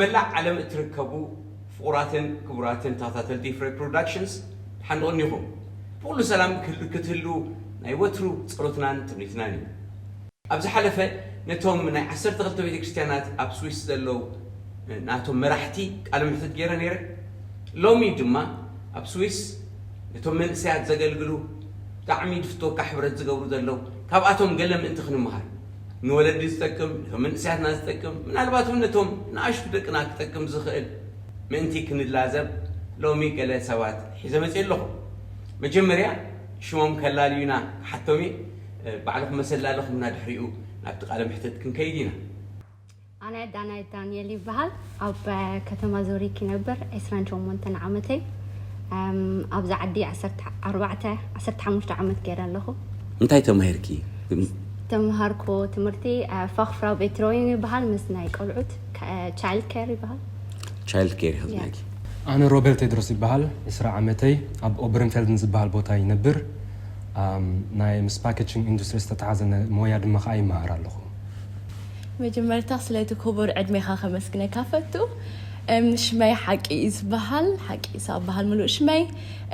መላእ ዓለም እትርከቡ ፍቑራትን ክቡራትን ተኸታተልቲ ፍሬ ፕሮዳክሽንስ፣ ደሓን ዶ ቀኒኹም? ብኩሉ ሰላም ክህል- ክትህሉ ናይ ወትሩ ጸሎትናን ትምኒትናን እዩ። ኣብ ዝሓለፈ ነቶም ናይ ዓሰርተ ክልተ ቤተ ክርስቲያናት ኣብ ስዊስ ዘለዉ ናቶም መራሕቲ ቃለ ምሕትት ገይረ ነይረ። ሎሚ ድማ ኣብ ስዊስ ነቶም መንእሰያት ዘገልግሉ ብጣዕሚ ዝፍትወካ ሕብረት ዝገብሩ ዘለዉ ካብኣቶም ገለ ምእንቲ ክንምሃር፣ ንወለዲ ዝጠቅም፣ ነቶም መንእሰያትና ዝጠቅም፣ ምናልባት እውን ነቶም ንኣሽቱ ደቅና ክጠቅም ዝኽእል ምእንቲ ክንላዘብ ሎሚ ገለ ሰባት ሒዘ መፅእ ኣለኹ። መጀመርያ ሽሞም ከላልዩና ክሓቶም እየ። ባዕልኹም መሰል ላለኹምና ድሕሪኡ ናብቲ ቃለ ምሕተት ክንከይድ ኢና። ኣነ ዳናይት ዳንኤል ይበሃል። ኣብ ከተማ ዙሪክ ይነብር። ዕስራን ሸሞንተን ዓመተይ። ኣብዚ ዓዲ ዓሰርተ ኣርባዕተ ዓሰርተ ሓሙሽተ ዓመት ገይረ ኣለኹ። እንታይ ተማሂርኪ? ተምሃርኩ ትምህርቲ ፋኽፍራው ቤትሮይን ይበሃል፣ ምስ ናይ ቆልዑት ቻይልድ ኬር ይበሃል። ቻይልድ ኬር ይኸፍለኪ። ኣነ ሮቤል ቴድሮስ ይበሃል። ዕስራ ዓመተይ። ኣብ ኦበርንፌልድን ዝበሃል ቦታ ይነብር። ናይ ምስ ፓኬጂንግ ኢንዱስትሪ ዝተተሓዘ ሞያ ድማ ከዓ ይመሃር ኣለኹ። መጀመርታ ስለቲ ክቡር ዕድሜኻ ከመስግነካ ፈቱ። እም፣ ሽመይ ሓቂ እዩ ዝበሃል፣ ሓቂ እዩ ዝበሃል ምሉእ ሽመይ።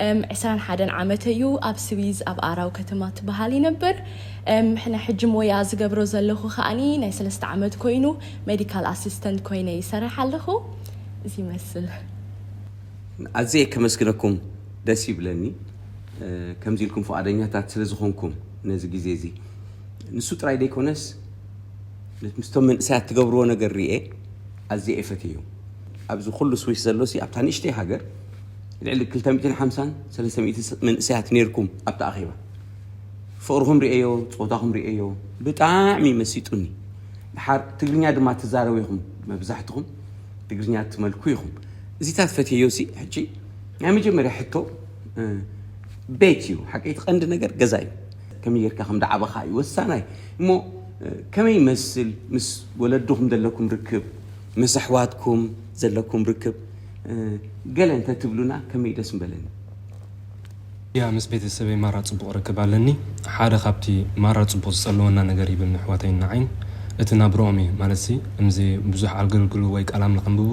እም፣ ዕስራን ሓደን ዓመት እዩ ኣብ ስዊዝ ኣብ ኣራው ከተማ ትበሃል ይነብር። እም፣ ሕነ ሕጂ ሞያ ዝገብሮ ዘለኹ ከኣኒ ናይ ሰለስተ ዓመት ኮይኑ ሜዲካል ኣሲስተንት ኮይነ ይሰርሕ ኣለኹ። እዚ ይመስል። ኣዝየ ከመስግነኩም ደስ ይብለኒ። ከምዚ ኢልኩም ፍቓደኛታት ስለ ዝኾንኩም ነዚ ግዜ እዚ። ንሱ ጥራይ ደይኮነስ ምስቶም መንእሰያት ትገብርዎ ነገር ርኤ ኣዝየ እየ ፈትዮ። ኣብዚ ኩሉ ስዊስ ዘሎ ሲ ኣብታ ንእሽተይ ሃገር ልዕሊ ክልተ ሚእትን ሓምሳን ሰለስተ ሚእቲ መንእሰያት ነይርኩም ኣብታ ኣኼባ። ፍቕርኹም ርኤዮ፣ ጾታኹም ርኤዮ፣ ብጣዕሚ መሲጡኒ። ድሓር ትግርኛ ድማ ትዛረቡ ኢኹም መብዛሕትኹም። ትግርኛ ትመልኩ ኢኹም። እዚታት ፈትየዮ ሲ ሕጂ ናይ መጀመርያ ሕቶ ቤት እዩ። ሓቀይቲ ቀንዲ ነገር ገዛ እዩ። ከመይ ጌርካ ከም ደዓበኻ እዩ ወሳናይ። እሞ ከመይ ይመስል ምስ ወለድኹም ዘለኩም ርክብ፣ ምስ ኣሕዋትኩም ዘለኩም ርክብ ገለ እንተ ትብሉና ከመይ ደስ ምበለኒ። ያ ምስ ቤተሰበይ ማራ ጽቡቕ ርክብ ኣለኒ። ሓደ ካብቲ ማራ ጽቡቕ ዝጸልወና ነገር ይብል ንኣሕዋተይን ንዓይን እቲ ናብርኦም እዩ። ማለትሲ እምዚ ብዙሕ ኣገልግሉ ወይ ቃል ኣምላኽ ኣንብቡ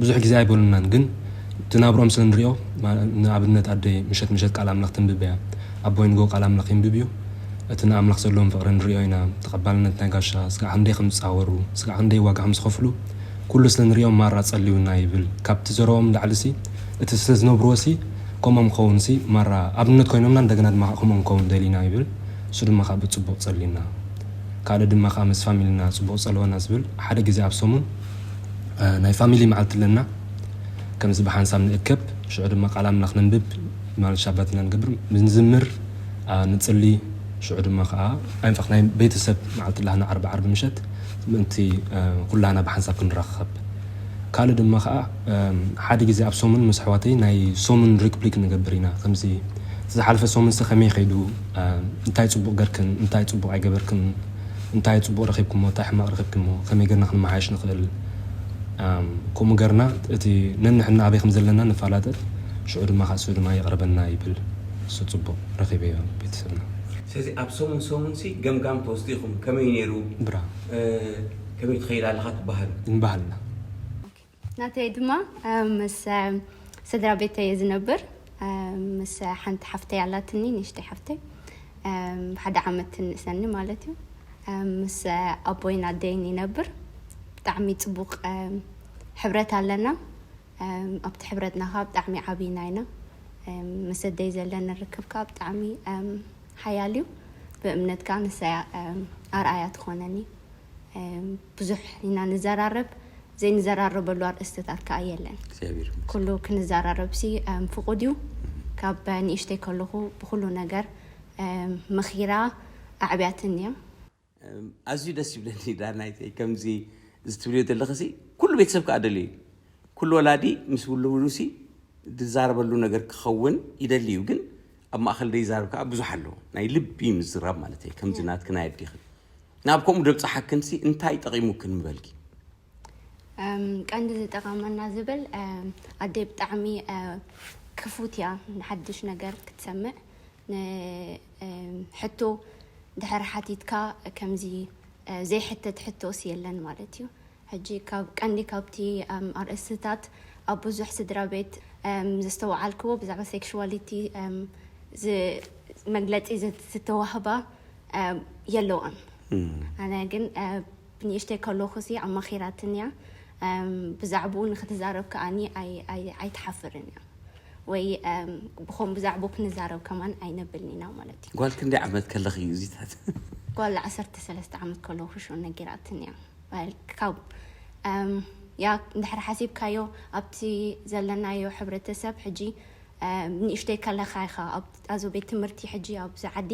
ብዙሕ ግዜ ኣይበሉናን፣ ግን እቲ ናብርኦም ስለ ንሪኦ፣ ንኣብነት ኣደይ ምሸት ምሸት ቃል ኣምላኽ ትንብብ እያ። ኣቦይ ንጎ ቃል ኣምላኽ ይንብብ እዩ። እቲ ንኣምላኽ ዘለዎም ፍቕሪ ንሪኦ ኢና። ተቐባልነት ናይ ጋሻ ስጋዕ ክንደይ ከም ዝጻወሩ፣ ስጋዕ ክንደይ ዋጋ ከም ዝኸፍሉ ኩሉ ስለ ንሪኦም ማራ ጸልዩና ይብል። ካብቲ ዘረኦም ላዕሊ ሲ እቲ ስለ ዝነብርዎ ሲ ከምኦም ክኸውን ሲ ማራ ኣብነት ኮይኖምና እንደገና ድማ ከምኦም ክኸውን ደሊና ይብል። እሱ ድማ ከዓ ብጽቡቕ ጸልዩና። ካልእ ድማ ከዓ ምስ ፋሚልና ጽቡቕ ጸልወና ዝብል ሓደ ግዜ ኣብ ሰሙን ናይ ፋሚሊ መዓልቲ ኣለና። ከምዚ ብሓንሳብ ንእከብ ሽዑ ድማ ቃል ኣምላኽ ነንብብ ማለት ሻባትና ንገብር ንዝምር ንጽሊ ሽዑ ድማ ከዓ ኣይንፈኽ ናይ ቤተሰብ መዓልቲ ላህና ዓርቢ ዓርቢ ምሸት ምእንቲ ኩላህና ብሓንሳብ ክንራኸብ ካልእ ድማ ከዓ ሓደ ግዜ ኣብ ሰሙን ምስ ኣሕዋተይ ናይ ሰሙን ሪክብሊክ ንገብር ኢና። ከምዚ ዝሓለፈ ሰሙን ሲ ከመይ ከይዱ፣ እንታይ ፅቡቅ ገርክን እንታይ ፅቡቅ ኣይገበርክን፣ እንታይ ፅቡቅ ረኪብክሞ እንታይ ሕማቅ ረኪብክሞ ከመይ ገርና ክንመሓየሽ ንክእል፣ ከምኡ ገርና እቲ ነንሕና ኣበይ ከም ዘለና ንፈላለጥ፣ ሽዑ ድማ ከዓ እሱ ድማ የቅርበና ይብል። እሱ ፅቡቅ ረኪበዮ ቤተሰብና። ስለዚ ኣብ ሰሙን ሰሙን ሲ ገምጋም ትወስዱ ኢኹም፣ ከመይ ነይሩ፣ ብራ ከመይ ትኸይድ ኣለኻ ትበሃሉ። ንበሃልና። ናተይ ድማ ምስ ስድራ ቤተይ እየ ዝነብር። ምስ ሓንቲ ሓፍተይ ኣላትኒ፣ ንእሽተይ ሓፍተይ፣ ብሓደ ዓመት ትንእሰኒ ማለት እዩ። ምስ ኣቦይን ኣደይን ይነብር። ብጣዕሚ ፅቡቅ ሕብረት ኣለና። ኣብቲ ሕብረትና ከዓ ብጣዕሚ ዓብይና ኢና። ምስ ኣደይ ዘለኒ ርክብ ከዓ ብጣዕሚ ሓያል እዩ። ብእምነት ከዓ ንሳ እያ ኣርኣያ ትኾነኒ። ብዙሕ ኢና ንዘራረብ፣ ዘይንዘራረበሉ ኣርእስትታት ከዓ የለን። ኩሉ ክንዘራረብ ሲ ፍቁድ እዩ። ካብ ንእሽተይ ከለኹ ብኩሉ ነገር መኺራ ኣዕብያትኒ እያ። ኣዝዩ ደስ ይብለኒ ዳናይተይ፣ ከምዚ እዚ ትብልዮ ዘለኺ ሲ ኩሉ ቤተሰብ ከዓ ደልዩ እዩ። ኩሉ ወላዲ ምስ ውልውሉ ሲ ዝዛረበሉ ነገር ክኸውን ይደሊ እዩ፣ ግን ኣብ ማእኸል ዘይዛረብ ከዓ ብዙሕ ኣሎ። ናይ ልቢ ምዝራብ ማለት እዩ፣ ከምዚ ናትኪ ናይ ኣዴኽን። ናብ ከምኡ ደብፅሓክን ሲ እንታይ ጠቒሙክን ምበልኪ? ቀንዲ ዝጠቐመና ዝብል ኣደይ ብጣዕሚ ክፉት እያ ንሓድሽ ነገር ክትሰምዕ። ሕቶ ድሕሪ ሓቲትካ ከምዚ ዘይሕተት ሕቶስ የለን ማለት እዩ። ሕጂ ካብ ቀንዲ ካብቲ ኣርእስትታት ኣብ ብዙሕ ስድራ ቤት ዘስተውዓልክዎ ብዛዕባ ሴክሽዋሊቲ መግለፂ ዝተዋህባ የለዋን። ኣነ ግን ብንእሽተይ ከለኹ ሲ ኣማኺራትንያ ብዛዕባኡ ንክትዛረብ ከኣኒ ኣይትሓፍርን እያ። ወይ ብኸም ብዛዕባኡ ክንዛረብ ከማን ኣይነብልን ኢና ማለት እዩ። ጓል ክንደይ ዓመት ከለኺ እዩ እዚታት? ጓል ዓሰርተ ሰለስተ ዓመት ከለኹ ሽዑ ነጊራትንያ። ካብ ያ እንድሕር ሓሲብካዮ ኣብቲ ዘለናዮ ሕብረተሰብ ሕጂ ንእሽተይ ከለኻ ኢኻ ኣዞ ቤት ትምህርቲ ሕጂ ኣብዚ ዓዲ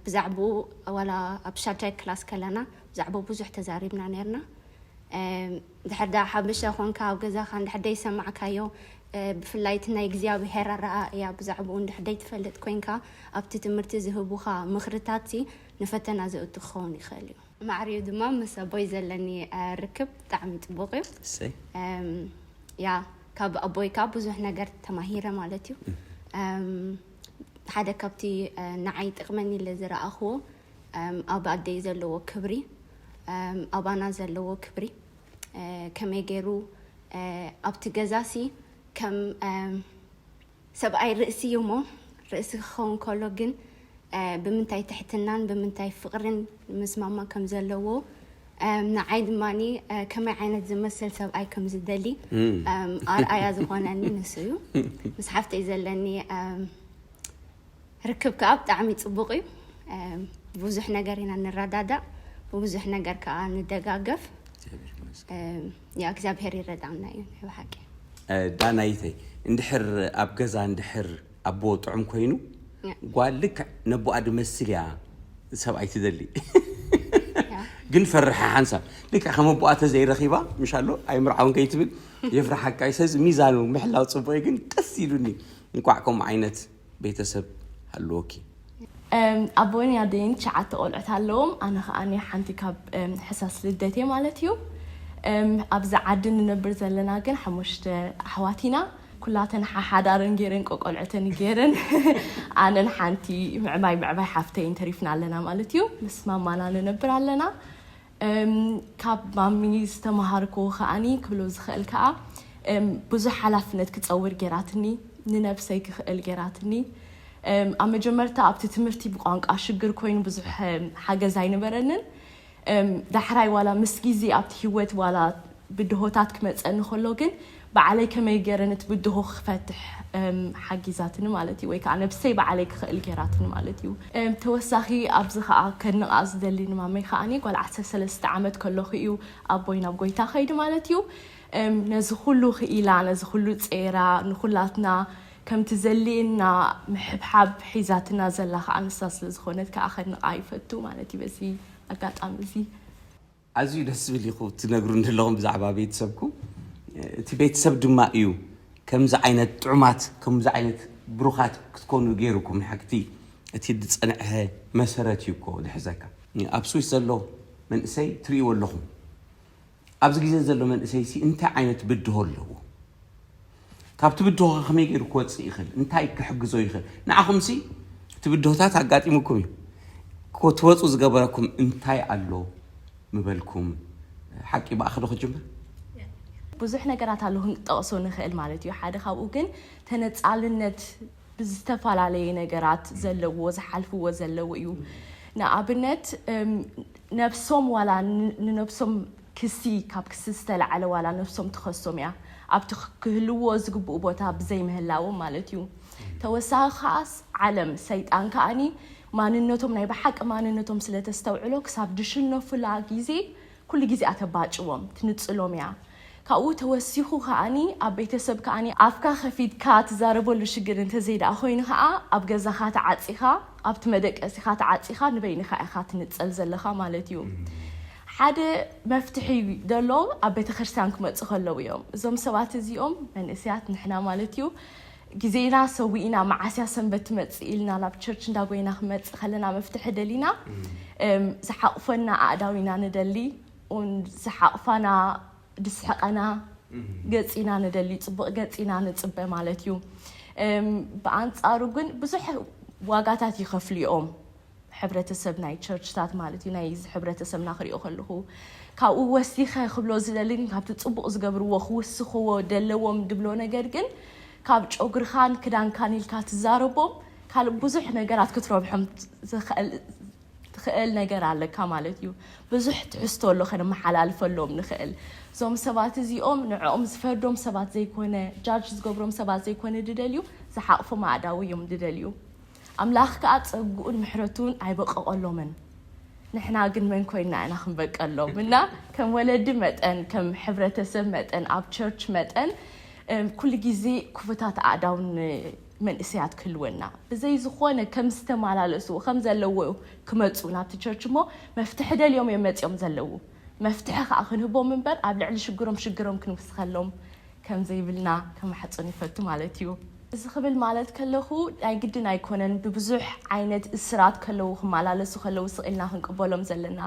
ብዛዕባኡ ዋላ ኣብ ሻድሻይ ክላስ ከለና ብዛዕባኡ ብዙሕ ተዛሪብና ነርና። ድሕር ዳ ሓበሻ ኮንካ ኣብ ገዛኻ እንድሕር ደይሰማዕካዮ ብፍላይ እቲ ናይ እግዚኣብሄር ኣረኣእያ ብዛዕባኡ እንድሕር ደይትፈልጥ ኮንካ ኣብቲ ትምህርቲ ዝህቡኻ ምኽርታት ንፈተና ዘእቱ ክኸውን ይኽእል እዩ። ማዕሪኡ ድማ ምስ ኣቦይ ዘለኒ ርክብ ብጣዕሚ ፅቡቕ እዩ። እሰይ። ያ ካብ ኣቦይ ከዓ ብዙሕ ነገር ተማሂረ ማለት እዩ። ሓደ ካብቲ ንዓይ ይጠቕመኒ ኢለ ዝረኣኽዎ ኣብ ኣደይ ዘለዎ ክብሪ፣ ኣባና ዘለዎ ክብሪ፣ ከመይ ገይሩ ኣብቲ ገዛሲ ከም ሰብኣይ ርእሲ እዩ እሞ፣ ርእሲ ክኸውን ከሎ ግን ብምንታይ ትሕትናን ብምንታይ ፍቕርን ምስማማ ከም ዘለዎ ንዓይ ድማ ከመይ ዓይነት ዝመስል ሰብኣይ ከም ዝደሊ ኣርኣያ ዝኾነኒ ንሱ እዩ። ምስ ሓፍተይ ዘለኒ ርክብ ከዓ ብጣዕሚ ፅቡቕ እዩ። ብዙሕ ነገር ኢና ንረዳዳእ፣ ብብዙሕ ነገር ከዓ ንደጋገፍ። ያ እግዚኣብሔር ይረዳና እዩ ናይ ብሓቂ። ዳናይተይ፣ እንድሕር ኣብ ገዛ እንድሕር ኣቦ ጥዑም ኮይኑ፣ ጓል ልክዕ ነቦኣ ድመስል እያ ሰብኣይ ትደሊ። ግን ፈርሓ ሓንሳብ ልክዕ ከም ኣቦኣ ተዘይረኺባ ምሻሎ ኣይምርዓውን ከይትብል የፍርሓካ እዩ። ስለዚ ሚዛኑ ምሕላው ፅቡቅ እዩ። ግን ቀስ ኢሉኒ እንቋዕ ከምኡ ዓይነት ቤተሰብ ሃለወኪ። ኣቦይን ኣደይን ትሽዓተ ቆልዑት ኣለዎም። ኣነ ከኣ ሓንቲ ካብ ሕሳስ ልደት እየ ማለት እዩ። ኣብዚ ዓዲ ንነብር ዘለና ግን ሓሙሽተ ኣሕዋት ኢና። ኩላተን ሓሓዳረን ገይረን ቆቆልዑተን ገይረን ኣነን ሓንቲ ምዕባይ ምዕባይ ሓፍተይን ተሪፍና ኣለና ማለት እዩ። ምስ ማማና ንነብር ኣለና። ካብ ማሚ ዝተምሃርክዎ ከኣኒ ክብሎ ዝኽእል ከኣ ብዙሕ ሓላፍነት ክጸውር ጌራትኒ፣ ንነብሰይ ክኽእል ጌራትኒ። ኣብ መጀመርታ ኣብቲ ትምህርቲ ብቋንቋ ሽግር ኮይኑ ብዙሕ ሓገዝ ኣይነበረንን። ዳሕራይ ዋላ ምስ ግዜ ኣብቲ ህይወት ዋላ ብድሆታት ክመጸኒ ከሎ ግን ባዕለይ ከመይ ገይረ ነቲ ብድሆ ክፈትሕ ሓጊዛትኒ ማለት እዩ፣ ወይ ከዓ ነብሰይ ባዕለይ ክኽእል ጌራትኒ ማለት እዩ። ተወሳኺ ኣብዚ ከዓ ከድንቓ ዝደሊ ንማመይ ከዓኒ ጓል ዓሰርተ ሰለስተ ዓመት ከለኹ እዩ ኣቦይ ናብ ጎይታ ኸይዱ ማለት እዩ። ነዚ ኩሉ ክኢላ፣ ነዚ ኩሉ ጸይራ፣ ንኹላትና ከምቲ ዘልየና ምሕብሓብ ሒዛትና ዘላ ከዓ ንሳ ስለ ዝኾነት ከዓ ከድንቓ ይፈቱ ማለት እዩ በዚ ኣጋጣሚ እዚ። ኣዝዩ ደስ ዝብል ኢኹ ትነግሩ ዘለኹም ብዛዕባ ቤተሰብኩም። እቲ ቤተሰብ ድማ እዩ ከምዚ ዓይነት ጥዑማት፣ ከምዚ ዓይነት ብሩኻት ክትኮኑ ገይሩኩም። ንሓቅቲ እቲ ዝጸንዐ መሰረት እዩ እኮ ዝሕዘካ። ኣብ ስዊስ ዘሎ መንእሰይ ትርእይዎ ኣለኹም። ኣብዚ ግዜ ዘሎ መንእሰይሲ እንታይ ዓይነት ብድሆ ኣለዎ? ካብቲ ብድሆ ከመይ ገይሩ ክወፅእ ይኽእል? እንታይ ክሕግዞ ይኽእል? ንዓኹምሲ እቲ ብድሆታት ኣጋጢሙኩም እዩ። ክትወፁ ዝገበረኩም እንታይ ኣሎ ምበልኩም? ሓቂ ብኣኺ ዶ ክጅምር? ብዙሕ ነገራት ኣሎ ክንጠቕሶ ንኽእል ማለት እዩ። ሓደ ካብኡ ግን ተነፃልነት ብዝተፈላለየ ነገራት ዘለዎ ዝሓልፍዎ ዘለዉ እዩ። ንኣብነት ነብሶም ዋላ ንነብሶም ክሲ ካብ ክሲ ዝተላዓለ ዋላ ነብሶም ትኸሶም እያ ኣብቲ ክህልዎ ዝግብኡ ቦታ ብዘይምህላዎም ማለት እዩ። ተወሳኺ ከዓስ ዓለም ሰይጣን ከዓኒ ማንነቶም ናይ ብሓቂ ማንነቶም ስለተስተውዕሎ ክሳብ ድሽነፉላ ግዜ ኩሉ ግዜ ኣተባጭዎም ትንጽሎም እያ። ካብኡ ተወሲኹ ከዓኒ ኣብ ቤተሰብ ከዓኒ ኣፍካ ከፊትካ ትዛረበሉ ሽግር እንተዘይ ደኣ ኮይኑ ከኣ ኣብ ገዛኻ ተዓጺኻ ኣብቲ መደቀሲኻ ተዓጺኻ ንበይንኻ ኢኻ ትንጸል ዘለኻ ማለት እዩ። ሓደ መፍትሒ ዘሎ ኣብ ቤተክርስትያን ክመጹ ከለዉ እዮም። እዞም ሰባት እዚኦም መንእሰያት ንሕና ማለት እዩ ግዜና ሰዊእና መዓስያ ሰንበት ትመጽእ ኢልና ናብ ቸርች እንዳጎይና ክመጽእ ከለና መፍትሒ ደሊና ዝሓቕፈና ኣእዳው ኢና ንደሊ። ዝሓቕፋና ድስሕቐና ገጺና ንደሊ፣ ጽቡቕ ገጺና ንጽበ ማለት እዩ። ብኣንጻሩ ግን ብዙሕ ዋጋታት ይኸፍሉ እዮም። ሕብረተሰብ ናይ ቸርችታት ማለት እዩ፣ ናይ እዚ ሕብረተሰብና ክሪኦ ከለኹ። ካብኡ ወሲኸ ክብሎ ዝደሊ ግን፣ ካብቲ ጽቡቕ ዝገብርዎ ክውስኽዎ ደለዎም ድብሎ ነገር ግን፣ ካብ ጨጉርኻን ክዳንካን ኢልካ ትዛረቦም ካልእ ብዙሕ ነገራት ክትረብሖም ትኽእል ነገር ኣለካ ማለት እዩ። ብዙሕ ትሕዝቶ ኣሎ ከነመሓላልፈሎም ንኽእል። እዞም ሰባት እዚኦም ንዕኦም ዝፈርዶም ሰባት ዘይኮነ፣ ጃጅ ዝገብሮም ሰባት ዘይኮነ ድደልዩ፣ ዝሓቕፎም ኣእዳው እዮም ድደልዩ። ኣምላኽ ከኣ ጸግኡን ምሕረቱን ኣይበቀቐሎምን። ንሕና ግን መን ኮይንና ኢና ክንበቀሎም? እና ከም ወለዲ መጠን፣ ከም ሕብረተሰብ መጠን፣ ኣብ ቸርች መጠን፣ እም፣ ኩሉ ግዜ ክፉታት ኣእዳው ንመንእሰያት ክህልወና። ብዘይ ዝኾነ ከም ዝተመላለሱ፣ ከም ዘለዎ ክመጹ ናብቲ ቸርች እሞ መፍትሒ ደልዮም እዮም መጺኦም ዘለዉ። መፍትሒ ከኣ ክንህቦም እምበር ኣብ ልዕሊ ሽግሮም ሽግሮም ክንውስኸሎም ከም ዘይብልና ከመሓጽን ይፈቱ ማለት እዩ። እዚ ክብል ማለት ከለኹ ናይ ግድን ኣይኮነን ብብዙሕ ዓይነት እስራት ከለዉ ክመላለሱ ከለዉ ስቕ ኢልና ክንቅበሎም ዘለና።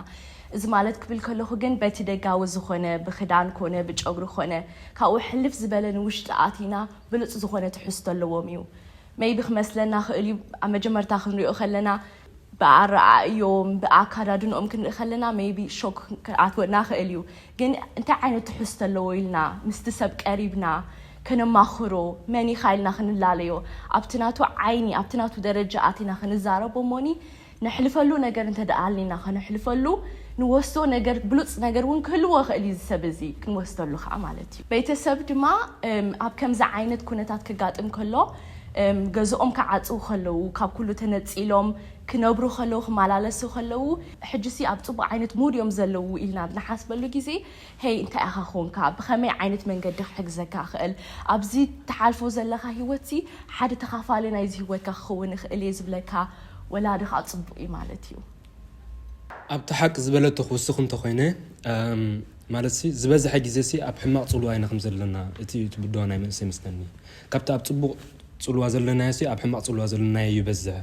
እዚ ማለት ክብል ከለኹ ግን በቲ ደጋዊ ዝኾነ ብክዳን ኮነ ብጨጉሪ ኮነ ካብኡ ሕልፍ ዝበለ ንውሽጢ ኣቲና ብሉጽ ዝኾነ ትሕዝቶ ኣለዎም እዩ። ሜይቢ ክመስለና ክእል እዩ ኣብ መጀመርታ ክንሪኦ ከለና ብኣረኣእዮም ብኣካዳድንኦም ክንርኢ ከለና ሜይቢ ሾክ ክኣትወና ክእል እዩ። ግን እንታይ ዓይነት ትሕዝቶ ኣለዎ ኢልና ምስቲ ሰብ ቀሪብና ከነማኽሮ መን ኢኻ ኢልና ክንላለዮ ኣብቲ ናቱ ዓይኒ ኣብቲ ናቱ ደረጃ ኣቲና ክንዛረቦ እሞኒ ነሕልፈሉ ነገር እንተ ደኣ ኣልኒና ከነሕልፈሉ ንወስዶ ነገር ብሉጽ ነገር እውን ክህልዎ ይኽእል እዩ እዚ ሰብ እዚ ክንወስደሉ ከዓ ማለት እዩ። ቤተሰብ ድማ እም፣ ኣብ ከምዚ ዓይነት ኩነታት ክጋጥም ከሎ እም፣ ገዝኦም ክዓፅው ከለዉ ካብ ኩሉ ተነፂሎም ክነብሩ ከለዉ ክመላለሱ ከለዉ ሕጂሲ ኣብ ፅቡቅ ዓይነት ሙድ እዮም ዘለዉ ኢልና ብንሓስበሉ ግዜ ሄይ እንታይ ኢኻ ኮንካ ብኸመይ ዓይነት መንገዲ ክሕግዘካ እኽእል ኣብዚ ትሓልፎ ዘለኻ ህይወትሲ ሓደ ተኻፋሊ ናይዚ ህይወትካ ክኸውን እኽእል እየ ዝብለካ ወላዲ ከዓ ፅቡቅ እዩ ማለት እዩ። ኣብቲ ሓቂ ዝበለቶ ክውስኽ እንተኾይነ ማለት ዝበዝሐ ግዜ ሲ ኣብ ሕማቕ ፅልዋ ኢና ከም ዘለና እቲ እቲ ብድሆ ናይ መንእሰይ መስለኒ። ካብቲ ኣብ ፅቡቕ ፅልዋ ዘለናዮ ሲ ኣብ ሕማቕ ፅልዋ ዘለናዮ ይበዝሕ።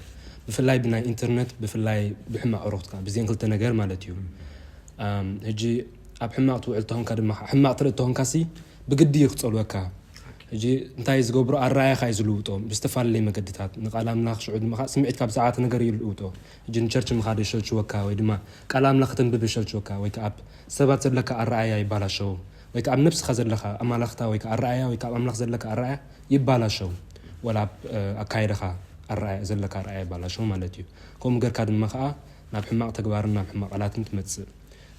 ብፍላይ ብናይ ኢንተርነት ብፍላይ ብሕማቕ ዕሮኽትካ ብዜን ክልተ ነገር ማለት እዩ። ሕጂ ኣብ ሕማቕ ትውዕል ተኾንካ ድማ ሕማቕ ትርኢ ተኾንካ ሲ ብግዲ እዩ ክፀልወካ። ሕጂ እንታይ ዝገብሮ ኣረኣያኻ እዩ ዝልውጦ ብዝተፈላለየ መገድታት ንቃል ኣምላኽ ሽዑ ድማ ስምዒትካ ብዛዕባ እቲ ነገር እዩ ዝልውጦ። ሕጂ ንቸርች ምኻድ ይሸልችወካ ወይ ድማ ቃል ኣምላኽ ከተንብብ ይሸልችወካ ወይ ከዓ ኣብ ሰባት ዘለካ ኣረኣያ ይባላሸው ወይ ከዓ ኣብ ነብስኻ ዘለካ ኣማላኽታ ወይ ከዓ ኣረኣያ ወይ ከዓ ኣብ ኣምላኽ ዘለካ ኣረኣያ ይባላሸው። ወላ ኣብ ኣካየደኻ ኣረኣያ ዘለካ ኣረኣያ ይባላሸው ማለት እዩ። ከምኡ ገርካ ድማ ከዓ ናብ ሕማቕ ተግባርን ናብ ሕማቕ ቃላትን ትመፅእ።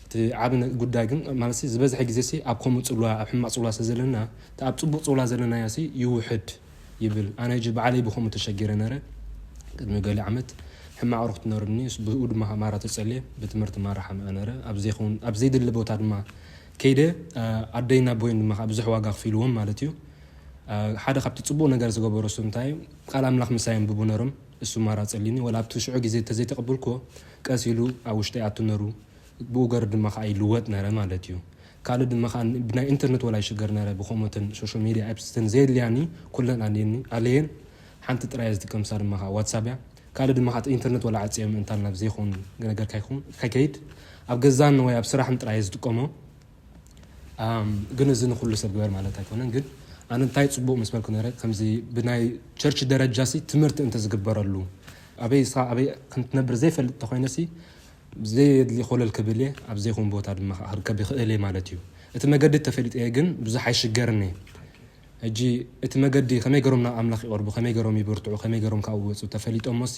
እቲ ዓቢ ጉዳይ ግን ማለት ዝበዝሐ ግዜ ሲ ኣብ ከምኡ ፅልዋ ኣብ ሕማቕ ፅልዋ ስለ ዘለና እቲ ኣብ ፅቡቕ ፅልዋ ዘለናዮ ሲ ይውሕድ ይብል። ኣነ ሕጂ ባዕለይ ብከምኡ ተሸጊረ ነረ። ቅድሚ ገሊ ዓመት ሕማቕ ሩኽቲ ነሩኒ። ብኡ ድማ ማራ ተጸልየ ብትምህርቲ ማራ ሓሚቐ ነረ። ኣብ ዘይድሊ ቦታ ድማ ከይደ። ኣደይን ኣቦይን ድማ ብዙሕ ዋጋ ክፊልዎም ማለት እዩ። ሓደ ካብቲ ጽቡቕ ነገር ዝገበሮ እሱ እንታይ እዩ? ቃል ኣምላኽ ምሳይ የንብቡ ነሮም። እሱ ማራ ጸሊኒ ወላ ኣብቲ ሽዑ ግዜ ተዘይተቐብልክዎ ቀስ ኢሉ ኣብ ውሽጠይ ኣቱ ነሩ። ብኡ ገሩ ድማ ከዓ ይልወጥ ነረ ማለት እዩ። ካልእ ድማ ከዓ ብናይ ኢንተርነት ወላ ይሽገር ነረ ብከምኡትን ሶሻል ሚድያ ኣፕስትን ዘየድልያኒ ኩለን ኣለየኒ ኣለየን። ሓንቲ ጥራይ ዝጥቀምሳ ድማ ከዓ ዋትሳፕ እያ። ካልእ ድማ ከዓ ኢንተርነት ወላ ዓፅዮም እንታልና ብዘይኸውን ነገር ካይከይድ ኣብ ገዛን ወይ ኣብ ስራሕን ጥራይ ዝጥቀሞ። ግን እዚ ንኩሉ ሰብ ግበር ማለት ኣይኮነን። ግን ኣነ እንታይ ፅቡቅ ምስ በልኩ ነረ ከምዚ ብናይ ቸርች ደረጃ ሲ ትምህርቲ እንተዝግበረሉ ኣበይ ስኻ ኣበይ ከምትነብር ዘይፈልጥ ተኮይነ ሲ ብዘየድሊ ኮለል ክብል እየ ኣብ ዘይኮን ቦታ ድማ ከዓ ክርከብ ይኽእል እየ ማለት እዩ። እቲ መገዲ ተፈሊጠ ግን ብዙሕ ኣይሽገርን እየ። ሕጂ እቲ መገዲ ከመይ ገሮም ናብ ኣምላኽ ይቐርቡ ከመይ ገሮም ይብርትዑ ከመይ ገሮም ካብኡ ይወፁ ተፈሊጦሞ ሲ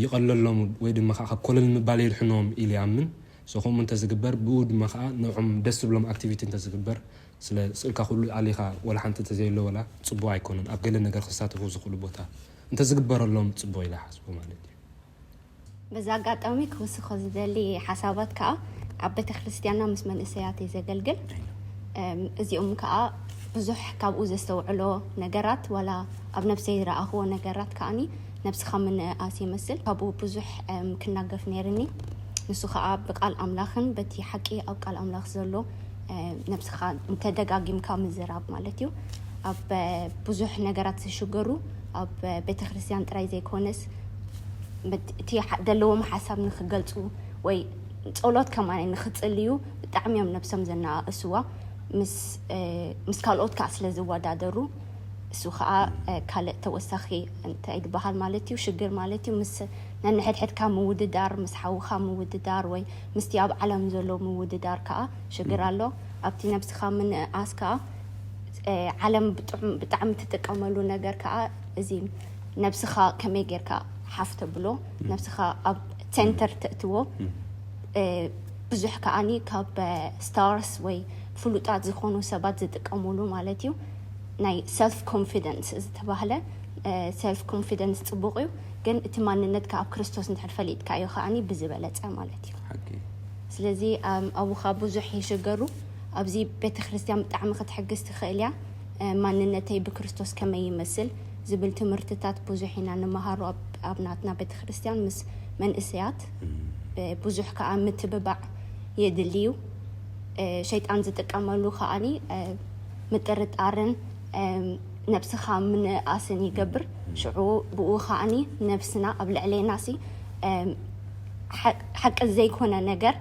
ይቐለሎም ወይ ድማ ከዓ ካብ ኮለል ምባል የድሕኖም ኢሉ ይኣምን። So ከምኡ እንተዝግበር ብኡ ድማ ከዓ ንዕም ደስ ዝብሎም ኣክቲቪቲ እንተዝግበር ስለ ስእልካ ኩሉ ኣሊኻ ወላ ሓንቲ እንተዘየሎ ወላ ፅቡቅ ኣይኮነን ኣብ ገለ ነገር ክሳተፉ ዝኽእሉ ቦታ እንተዝግበረሎም ፅቡቅ ኢለ ሓስቦ ማለት እዩ። በዚ ኣጋጣሚ ክውስኾ ዝደሊ ሓሳባት ከዓ ኣብ ቤተክርስትያንና ምስ መንእሰያት እየ ዘገልግል። እዚኦም ከዓ ብዙሕ ካብኡ ዘስተውዕሎ ነገራት ዋላ ኣብ ነብሰይ ዝረኣኽዎ ነገራት ከዓኒ ነብስኻ ምንእኣስ ይመስል። ካብኡ ብዙሕ ክናገፍ ነይርኒ። ንሱ ከዓ ብቃል ኣምላኽን በቲ ሓቂ ኣብ ቃል ኣምላኽ ዘሎ ነብስኻ እንተደጋጊምካ ምዝራብ ማለት እዩ። ኣብ ብዙሕ ነገራት ዝሽገሩ ኣብ ቤተክርስትያን ጥራይ ዘይኮነስ እቲ ዘለዎም ሓሳብ ንክገልፁ ወይ ፀሎት ከማን ንክፅልዩ ብጣዕሚ እዮም ነብሶም ዘነኣእስዋ። ምስ ካልኦት ከዓ ስለ ዝወዳደሩ እሱ ከዓ ካልእ ተወሳኺ እንታይ ዝበሃል ማለት እዩ ሽግር ማለት እዩ። ምስ ነንሕድሕድካ ምውድዳር፣ ምስ ሓውኻ ምውድዳር ወይ ምስቲ ኣብ ዓለም ዘሎ ምውድዳር ከዓ ሽግር ኣሎ። ኣብቲ ነብስኻ ምንእኣስ ከዓ ዓለም ብጣዕሚ ትጥቀመሉ ነገር ከዓ እዚ ነብስኻ ከመይ ጌርካ ሓፍ ተብሎ፣ ነብስኻ ኣብ ሴንተር ተእትዎ። ብዙሕ ከዓኒ ካብ ስታርስ ወይ ፍሉጣት ዝኾኑ ሰባት ዝጥቀሙሉ ማለት እዩ። ናይ ሰልፍ ኮንፊደንስ ዝተባህለ ሰልፍ ኮንፊደንስ ፅቡቕ እዩ፣ ግን እቲ ማንነትካ ኣብ ክርስቶስ እንድሕር ፈሊጥካ እዩ ከዓኒ ብዝበለፀ ማለት እዩ። ስለዚ ኣብኡ ከዓ ብዙሕ ይሽገሩ። ኣብዚ ቤተ ክርስቲያን ብጣዕሚ ክትሕግዝ ትኽእል እያ። ማንነተይ ብክርስቶስ ከመይ ይመስል ዝብል ትምህርትታት ብዙሕ ኢና ንመሃሮ ኣብ ናትና ቤተ ክርስቲያን ምስ መንእሰያት። ብዙሕ ከዓ ምትብባዕ የድሊ እዩ። ሸይጣን ዝጥቀመሉ ከዓኒ ምጥርጣርን ነብስኻ ምንእኣስን ይገብር። ሽዑ ብኡ ከዓኒ ነብስና ኣብ ልዕሌና ሲ ሓቂ ዘይኮነ ነገር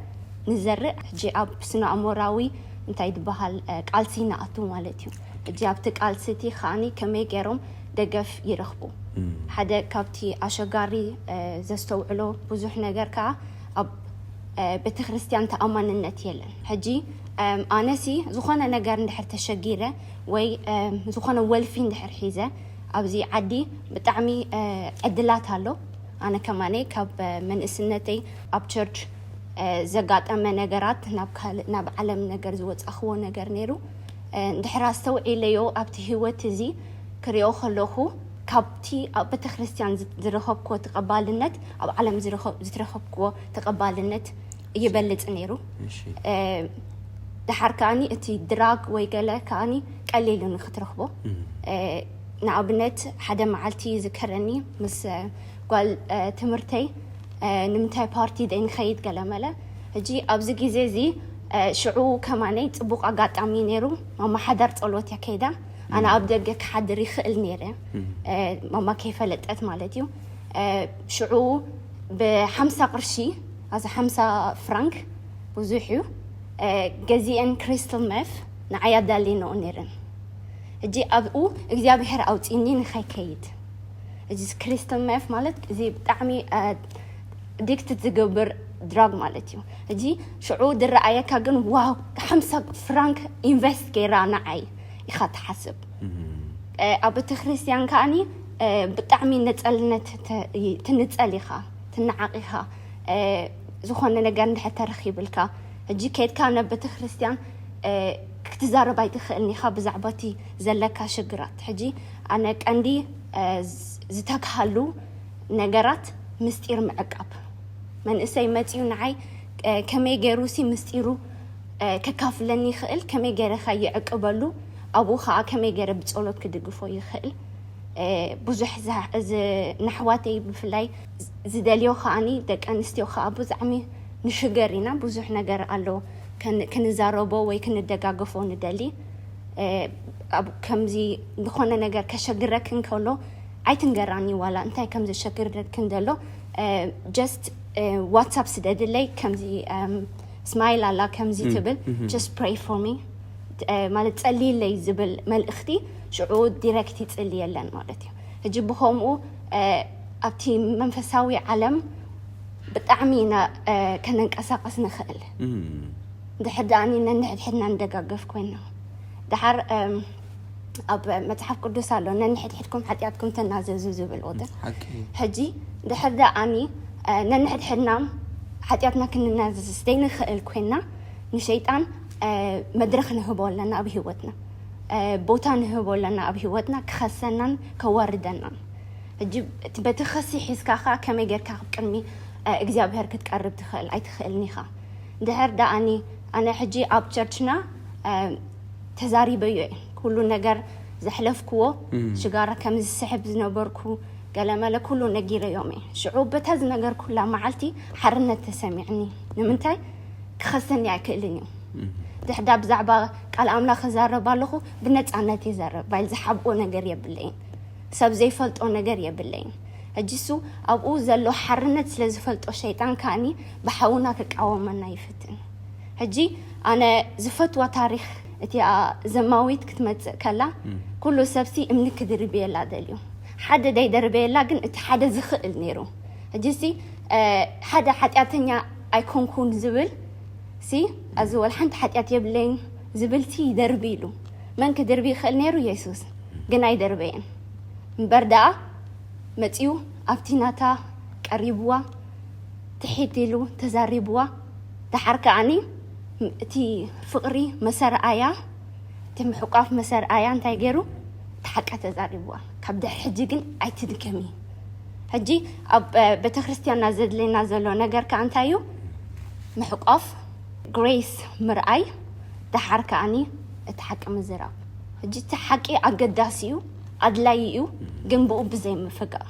ንዘርእ። ሕጂ ኣብ ስነ ኣእሞራዊ እንታይ ዝበሃል ቃልሲ ንኣቱ ማለት እዩ። ሕጂ ኣብቲ ቃልሲ እቲ ከዓኒ ከመይ ገይሮም ደገፍ ይረኽቡ? ሓደ ካብቲ ኣሸጋሪ ዘስተውዕሎ ብዙሕ ነገር ከዓ ኣብ ቤተ ክርስቲያን ተኣማንነት የለን። ሕጂ ኣነሲ ዝኾነ ነገር እንድሕር ተሸጊረ ወይ ዝኾነ ወልፊ እንድሕር ሒዘ ኣብዚ ዓዲ ብጣዕሚ ዕድላት ኣሎ። ኣነ ከማነይ ካብ መንእስነተይ ኣብ ቸርች ዘጋጠመ ነገራት ናብ ዓለም ነገር ዝወፃኽዎ ነገር ነይሩ። እንድሕር ኣስተውዒለዮ ኣብቲ ህይወት እዚ ክሪኦ ከለኹ ካብቲ ኣብ ቤተክርስትያን ዝረኸብክዎ ተቐባልነት ኣብ ዓለም ዝረኸብክዎ ተቐባልነት ይበልፅ ነይሩ። ድሓር ከዓኒ እቲ ድራግ ወይ ገለ ከዓኒ ቀሊል እዩ ንክትረኽቦ። ንኣብነት ሓደ መዓልቲ ይዝከረኒ ምስ ጓል ትምህርተይ ንምንታይ ፓርቲ ደይ ንኸይድ ገለ መለ። ሕጂ ኣብዚ ግዜ እዚ ሽዑ ከማነይ ፅቡቕ ኣጋጣሚ ነይሩ። ማማ ሓዳር ፀሎት እያ ከይዳ፣ ኣነ ኣብ ደገ ክሓድር ይኽእል ነይረ፣ ማማ ከይፈለጠት ማለት እዩ። ሽዑ ብሓምሳ ቅርሺ፣ ኣዚ ሓምሳ ፍራንክ ብዙሕ እዩ፣ ገዚአን ክሪስታል ሜት ንዓይ ኣዳሊነኦ ነይረን። ሕጂ ኣብኡ እግዚኣብሔር ኣውፂኒ ንኸይከይድ። እዚ ክሪስታል ሜት ማለት እዚ ብጣዕሚ ኣዲክትድ ዝገብር ድራግ ማለት እዩ። ሕጂ ሽዑ ዝረኣየካ ግን ዋው ሓምሳ ፍራንክ ኢንቨስት ገይራ ንዓይ ኢኻ ትሓስብ። ኣብ ቤተክርስትያን ከዓኒ ብጣዕሚ ነፀልነት ትንፀል ኢኻ፣ ትነዓቕ ኢኻ። ዝኾነ ነገር እንድሕር ተረኺብልካ ሕጂ ከድካ ናብ ቤተክርስትያን ክትዛረብ ኣይትኽእልን ኢኻ ብዛዕባ እቲ ዘለካ ሽግራት። ሕጂ ኣነ ቀንዲ ዝተግሃሉ ነገራት ምስጢር ምዕቃብ። መንእሰይ መፂኡ ንዓይ ከመይ ገይሩ ሲ ምስጢሩ ከካፍለኒ ይኽእል፣ ከመይ ገይረ ከ ይዕቅበሉ፣ ኣብኡ ከዓ ከመይ ገይረ ብፀሎት ክድግፎ ይኽእል። ብዙሕ ነሕዋተይ ብፍላይ ዝደልዮ ከዓኒ ደቂ ኣንስትዮ ከዓ ብዛዕሚ ንሽገር ኢና። ብዙሕ ነገር ኣሎ ክንዛረቦ ወይ ክንደጋገፎ ንደሊ። ከምዚ ዝኾነ ነገር ከሸግረክን ከሎ ኣይትንገራኒ ዋላ እንታይ ከም ዘሸግረክን ዘሎ። ጀስት ዋትሳፕ ስደድለይ ከምዚ ስማይል ኣላ ከምዚ ትብል just pray for me ማለት ጸልይለይ ዝብል መልእኽቲ ሽዑ ዲረክት ይጽልየለን ማለት እዩ። ሕጂ ብኸምኡ ኣብቲ መንፈሳዊ ዓለም ብጣዕሚ ኢና ከነንቀሳቐስ ንኽእል። ድሕር ደኣኒ ነንሕድሕድና ንደጋገፍ ኮይና ድሓር ኣብ መጽሓፍ ቅዱስ ኣሎ ነንሕድሕድኩም ሓጢኣትኩም ተናዘዙ ዝብል ወደ ሕጂ ድሕር ደኣኒ ነንሕድሕድና ሓጢኣትና ክንናዘዝ ዘይንኽእል ኮይና ንሸይጣን መድረኽ ንህቦ ኣለና ኣብ ህይወትና ቦታ ንህቦ ኣለና ኣብ ህይወትና ክኸሰናን ከዋርደናን። ሕጂ በቲ ኸሲ ሒዝካ ኸ ከመይ ጌርካ ኣብ ቅድሚ እግዚኣብሔር ክትቀርብ ትኽእል ኣይትኽእልን ኢኻ። ድሕር ደኣኒ ኣነ ሕጂ ኣብ ቸርችና ተዛሪበዮ እየ ኩሉ ነገር ዘሕለፍክዎ ሽጋራ ከም ዝስሕብ ዝነበርኩ ገለመለ ኩሉ ነጊረዮም እየ። ሽዑ በታ ዝነገርኩላ መዓልቲ ሓርነት ተሰሚዕኒ። ንምንታይ ክኸሰኒ ኣይክእልን እዩ። ድሕዳ ብዛዕባ ቃል ኣምላኽ እዛረብ ኣለኹ ብነፃነት ይዛረብ ባይል ዝሓብኦ ነገር የብለይን። ሰብ ዘይፈልጦ ነገር የብለይን። ሕጂ እሱ ኣብኡ ዘሎ ሓርነት ስለ ዝፈልጦ ሸይጣን ከኣኒ ብሓውና ክቃወመና ይፍትን። ሕጂ ኣነ ዝፈትዋ ታሪኽ እቲኣ ዘማዊት ክትመጽእ ከላ ኩሉ ሰብሲ እምኒ ክድርብየላ ደልዩ ሓደ ደይደርበየላ ግን እቲ ሓደ ዝኽእል ነይሩ ሕጂ ሲ ሓደ ሓጢኣተኛ ኣይኮንኩን ዝብል ሲ ኣዚ ወላ ሓንቲ ሓጢኣት የብለይን ዝብል ሲ ይደርቢ ኢሉ። መን ክድርቢ ይኽእል ነይሩ? የሱስ። ግን ኣይደርበየን። እምበር ደኣ መጺኡ ኣብቲ ናታ ቀሪብዋ፣ ትሒት ኢሉ ተዛሪብዋ። ደሓር ከኣኒ እቲ ፍቕሪ መሰርኣያ፣ እቲ ምሕቋፍ መሰርኣያ እንታይ ገይሩ? እቲ ሓቂ ተዛሪብዋ። ካብ ድሕሪ ሕጂ ግን ኣይትድገሚ። ሕጂ ኣብ ቤተክርስትያንና ዘድልየና ዘሎ ነገር ከኣ እንታይ እዩ? ምሕቋፍ፣ ግሬስ ምርኣይ፣ ደሓር ከኣኒ እቲ ሓቂ ምዝራብ። ሕጂ እቲ ሓቂ ኣገዳሲ እዩ፣ ኣድላዪ እዩ፣ ግን ብኡ ብዘይ ምፍጋእ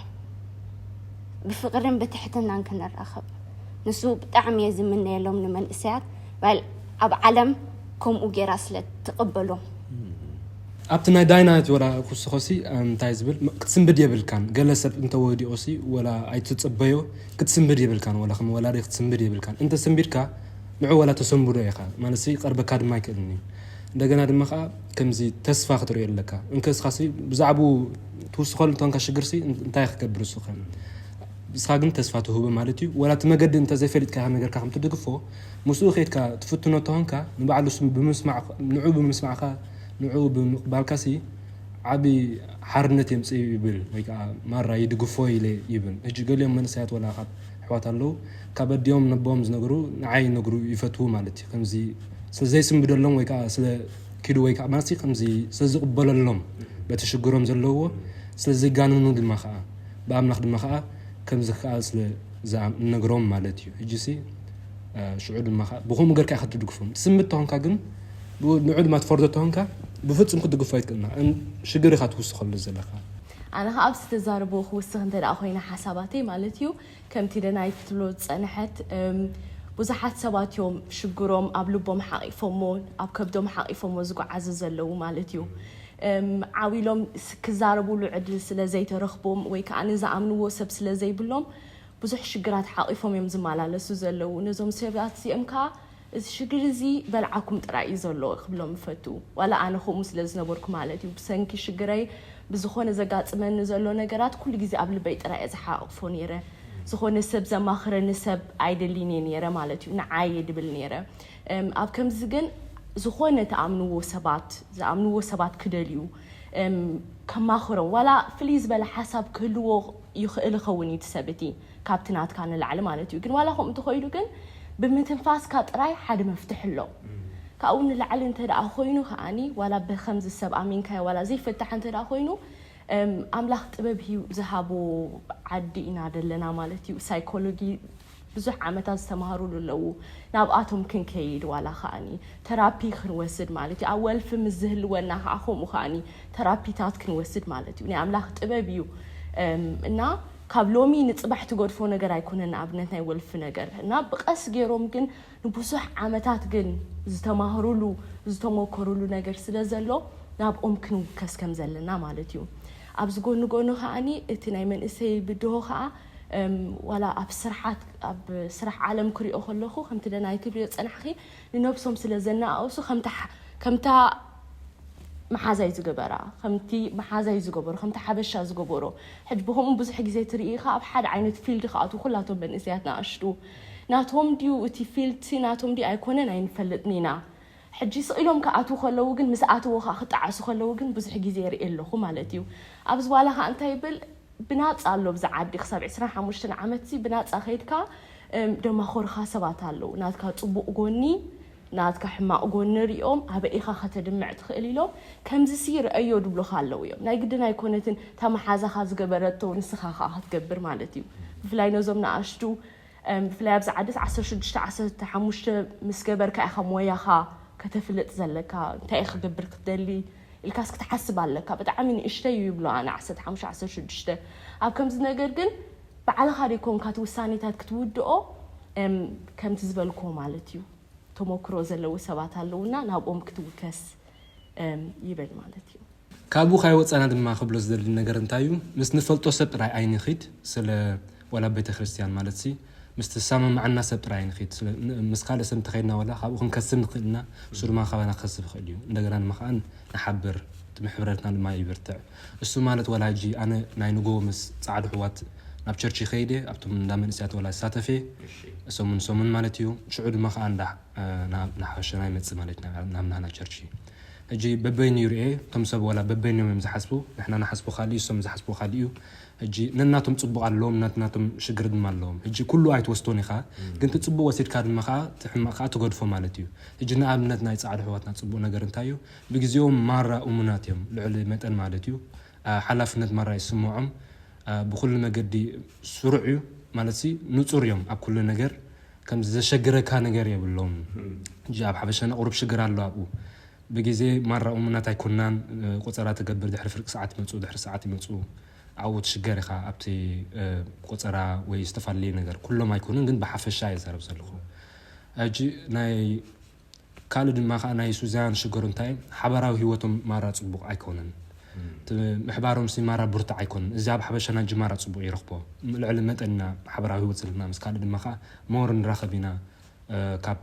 ብፍቕርን ብትሕትናን ክንራኸብ። ንሱ ብጣዕሚ እየ ዝምነየሎም ንመንእሰያት። ባል ኣብ ዓለም ከምኡ ገይራ ስለ ትቕበሎም። ኣብቲ ናይ ዳይናይት ወላ ክስኾሲ እንታይ ዝብል ክትስንብድ የብልካን። ገለ ሰብ እንተወዲኦሲ ወላ ኣይትጽበዮ ክትስንብድ የብልካን። ወላ ከም ወላዲ ክትስንብድ የብልካን። እንተ ሰንቢድካ ንዑ ወላ ተሰንብዶ ኢኻ ማለት ሲ ቀርበካ ድማ ኣይክእልን እዩ። እንደገና ድማ ከዓ ከምዚ ተስፋ ክትሪኦ ኣለካ። እንከ እስኻሲ ብዛዕባኡ ትውስኸሉ እንተንካ ሽግርሲ እንታይ ክገብር እሱ ከ ንስኻ ግን ተስፋ ትህቦ ማለት እዩ። ወላ እቲ መገዲ እንተ ዘይፈሊጥካ ኢኻ ነገርካ ከም ትድግፎ ምስኡ ከይድካ ትፍትኖ ተኾንካ ንባዕሉ ንዑ ብምስማዕካ ንዑ ብምቕባልካሲ ዓቢ ሓርነት የምጽእ ይብል ወይ ከዓ ማራ ይድግፎ ኢለ ይብል። ሕጂ ገሊኦም መንእሰያት ወላ ካብ ኣሕዋት ኣለዉ ካብ ኣዲኦም ነቦም ዝነግሩ ንዓይ ይነግሩ ይፈትዉ ማለት እዩ። ከምዚ ስለ ዘይስንብደሎም ወይ ከዓ ስለ ኪዱ ወይ ከዓ ማለት ከምዚ ስለ ዝቕበለሎም በቲ ሽግሮም ዘለውዎ ስለ ዘይጋንኑ ድማ ከዓ ብኣምላኽ ድማ ከዓ ከም ዝከኣል ስለ ዝነግሮም ማለት እዩ። ሕጂ ሲ ሽዑ ድማ ከዓ ብኸምኡ ገርካ ኢኻ ትድግፎም። ትስምድ ተኾንካ ግን ንዑ ድማ ትፈርዶ ተኾንካ ብፍጹም ክትድግፎ ኣይትክእልና። ሽግር ኢኻ ትውስኸሉ ዘለኻ። ኣነ ከዓ ኣብዚ ተዛርቦ ክውስኽ እንተ ደኣ ኮይነ ሓሳባተይ ማለት እዩ ከምቲ ደናይት ክትብሎ ዝፀንሐት ብዙሓት ሰባት እዮም ሽግሮም ኣብ ልቦም ሓቂፎሞ ኣብ ከብዶም ሓቂፎሞ ዝጓዓዙ ዘለዉ ማለት እዩ። ዓው ኢሎም ክዛረብሉ ዕድል ስለ ዘይተረኽቦም ወይ ከዓ ንዝኣምንዎ ሰብ ስለ ዘይብሎም ብዙሕ ሽግራት ሓቂፎም እዮም ዝመላለሱ ዘለዉ። ነዞም ሰባት እዚኦም ከዓ እዚ ሽግር እዚ በልዓኩም ጥራይ እዩ ዘሎ ክብሎም እፈቱ። ዋላ ኣነ ከምኡ ስለ ዝነበርኩ ማለት እዩ። ብሰንኪ ሽግረይ ብዝኾነ ዘጋጥመኒ ዘሎ ነገራት ኩሉ ግዜ ኣብ ልበይ ጥራይ እየ ዝሓቕፎ ነይረ። ዝኾነ ሰብ ዘማኽረኒ ሰብ ኣይደልን እየ ነይረ ማለት እዩ። ንዓይ እየ ድብል ነይረ። ኣብ ከምዚ ግን ዝኾነ ተኣምንዎ ሰባት ዝኣምንዎ ሰባት ክደልዩ ከማኽሮም ዋላ ፍልይ ዝበለ ሓሳብ ክህልዎ ይኽእል ይኸውን እዩ እቲ ሰብ እቲ ካብቲ ናትካ ንላዕሊ ማለት እዩ። ግን ዋላ ከምኡ እንተኾይኑ ግን ብምትንፋስካ ጥራይ ሓደ መፍትሒ ኣሎ። ካብኡ ንላዕሊ እንተ ደኣ ኮይኑ ከዓኒ ዋላ ብከምዚ ሰብ ኣሚንካዮ ዋላ ዘይፈታሕ እንተ ደኣ ኮይኑ ኣምላኽ ጥበብ ህዩ ዝሃቦ ዓዲ ኢና ደለና ማለት እዩ። ሳይኮሎጂ ብዙሕ ዓመታት ዝተማሃሩሉ ኣለዉ። ናብኣቶም ክንከይድ ዋላ ከዓኒ ተራፒ ክንወስድ ማለት እዩ። ኣብ ወልፊ ምስ ዝህልወና ከዓ ከምኡ ከዓኒ ተራፒታት ክንወስድ ማለት እዩ። ናይ ኣምላኽ ጥበብ እዩ እና ካብ ሎሚ ንፅባሕ ትገድፎ ነገር ኣይኮነን። ንኣብነት ናይ ወልፊ ነገር እና ብቐስ ገይሮም ግን ንብዙሕ ዓመታት ግን ዝተማህሩሉ ዝተሞከሩሉ ነገር ስለ ዘሎ ናብኦም ክንውከስ ከም ዘለና ማለት እዩ። ኣብዚ ጎኒ ጎኒ ከዓኒ እቲ ናይ መንእሰይ ብድሆ ከዓ ዋላ ኣብ ስርሓት ኣብ ስራሕ ዓለም ክሪኦ ከለኹ ከምቲ ደናይ ትብልዮ ዝፀናሕኺ ንነብሶም ስለ ዘነኣእሱ ከምታ መሓዛይ ዝገበራ ከምቲ መሓዛይ ዝገበሩ ከምቲ ሓበሻ ዝገበሮ ሕጂ ብከምኡ ብዙሕ ግዜ ትርኢ ኢኻ ኣብ ሓደ ዓይነት ፊልድ ክኣትዉ ኩላቶም መንእሰያት ንኣሽቱ ናቶም ድዩ እቲ ፊልድ ናቶም ድዩ ኣይኮነን ኣይንፈልጥን ኢና ሕጂ ስቕ ኢሎም ክኣትዉ ከለዉ ግን ምስ ኣተዎ ከዓ ክጠዓሱ ከለዉ ግን ብዙሕ ግዜ ይርኢ ኣለኹ ማለት እዩ ኣብዚ በኋላ ከዓ እንታይ ይብል ብናፃ ኣሎ ብዛ ዓዲ ክሳብ ዕስራን ሓሙሽተን ዓመት ሲ ብናፃ ከይድካ ደማኾርኻ ሰባት ኣለዉ ናትካ ፅቡቕ ጎኒ ናትካ ሕማቕ ጎኒ ሪኦም ኣበይ ኢኻ ከተድምዕ ትኽእል ኢሎም ከምዚ ሲ ርአዮ ድብሉኻ ኣለዉ እዮም ናይ ግድን ኣይኮነትን እታ መሓዛኻ ዝገበረቶ ንስኻ ከዓ ክትገብር ማለት እዩ ብፍላይ ነዞም ንኣሽቱ ብፍላይ ኣብዚ ዓዲ ዓሰርተ ሽዱሽተ ዓሰርተ ሓሙሽተ ምስ ገበርካ ኢኻ ሞያኻ ከተፍልጥ ዘለካ እንታይ ክገብር ክትደሊ ኢልካስ ክትሓስብ ኣለካ ብጣዕሚ ንእሽተይ እዩ ይብሎ ኣነ ዓሰርተ ሓሙሽተ ዓሰርተ ሽዱሽተ ኣብ ከምዚ ነገር ግን ባዕልኻ ደይኮንካ እቲ ውሳኔታት ክትውድኦ ከምቲ ዝበልክዎ ማለት እዩ ተሞክሮ ዘለዉ ሰባት ኣለዉና ናብኦም ክትውከስ ይብል ማለት እዩ ካብኡ ካይወፃና ድማ ክብሎ ዝደሊ ነገር እንታይ እዩ ምስ ንፈልጦ ሰብ ጥራይ ኣይንኺድ ስለ ወላ ቤተ ክርስቲያን ማለት ሲ ምስ ተሳማምዓና ሰብ ጥራይ ንኺድ ምስ ካልእ ሰብ እንተኸይድና ወላ ካብኡ ክንከስብ ንኽእል ኢና እሱ ድማ ካባና ክከስብ ይኽእል እዩ እንደገና ድማ ከዓ ንሓብር እቲ ምሕብረትና ድማ ይብርትዕ እሱ ማለት ወላ ሕጂ ኣነ ናይ ንጎ ምስ ፃዕዱ ሕዋት ናብ ቸርች ይኸይድ እየ፣ ኣብቶም እንዳ መንእሰያት ወላ ዝሳተፍ እየ። ሰሙን ሰሙን ማለት እዩ። ሽዑ ድማ ከዓ እንዳ ናብ ናሓሸና ይመፅእ ማለት ናብ ናህና ቸርች። ሕጂ በበይኑ ይርኤ፣ እቶም ሰብ ወላ በበይኖም እዮም ዝሓስቡ። ንሕና ንሓስቦ ካልእ እዩ፣ እሶም ዝሓስቦ ካልእ እዩ። ሕጂ ነናቶም ፅቡቕ ኣለዎም፣ ነናቶም ሽግር ድማ ኣለዎም። ሕጂ ኩሉ ኣይትወስዶን ኢኻ፣ ግን እቲ ፅቡቕ ወሲድካ ድማ ከዓ እቲ ሕማቕ ከዓ ትገድፎ ማለት እዩ። ሕጂ ንኣብነት ናይ ፃዕዱ ኣሕዋትና ፅቡቕ ነገር እንታይ እዩ? ብግዜኦም ማራ እሙናት እዮም፣ ልዕሊ መጠን ማለት እዩ። ሓላፍነት ማራ ይስምዖም። ብኩሉ መገዲ ስሩዕ እዩ ማለት ሲ ንጹር እዮም ኣብ ኩሉ ነገር። ከም ዘሸግረካ ነገር የብሎም። ሕጂ ኣብ ሓበሻና ቁሩብ ሽግር ኣሎ ኣብኡ። ብግዜ ማራ እሙናት ኣይኮናን። ቆጸራ ትገብር፣ ድሕሪ ፍርቂ ሰዓት ይመጹ፣ ድሕሪ ሰዓት ይመጹ። ኣብኡ ትሽገር ኢኻ ኣብቲ ቆጸራ ወይ ዝተፈላለዩ ነገር። ኩሎም ኣይኮኑን፣ ግን ብሓፈሻ እየ ዘረብ ዘለኹ። ሕጂ ናይ ካልእ ድማ ከዓ ናይ ሱዛን ሽገሩ እንታይ ሓበራዊ ህይወቶም ማራ ጽቡቕ ኣይኮነን። እቲ ምሕባሮም ሲ ማራ ብርቱዕ ኣይኮነን። እዚ ኣብ ሓበሻና እንጂ ማራ ጽቡቕ ይረኽቦ። ልዕሊ መጠንና ሓበራዊ ህይወት ዘለና ምስ ካልእ ድማ ከዓ ሞር ንራኸብ ኢና። ካብ